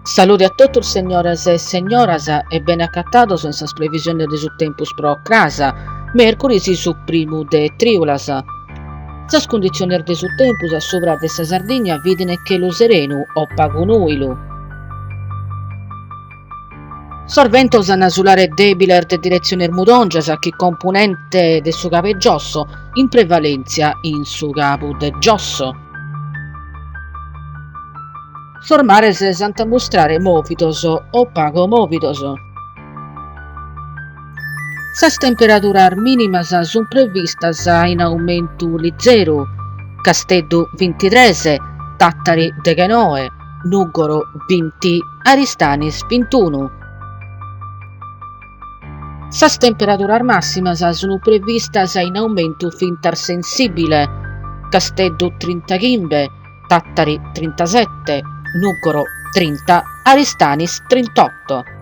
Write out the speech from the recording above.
Salude a totus segnores e segnoras e bene acatados in sas previsiones de su tempus pro cras, mèrcuris su primu de trìulas. Sas cunditziones de su tempus a subra de sa Sardigna bident chelu serenu o pagu nùilu. Sos bentos ant a sulare dèbiles de diretziones mudòngias chi componente de su cabu 'e giosso, in prevalèntzia in su cabu de giosso. Sos mares s'ant a mustrare mòvidos o pagu mòvidos. Sas temperaduras mìnimas sunt previstas in aumentu lizeru, Casteddu bintitres, Tàtari deghenoe, Nùgoro binti, Aristanis bintunu. Sas temperaduras màssimas sunt previstas in aumentu fintas sensìbile, Casteddu trintachimbe, Tàtari trintasete, Nùgoro trinta, Aristanis trintotto.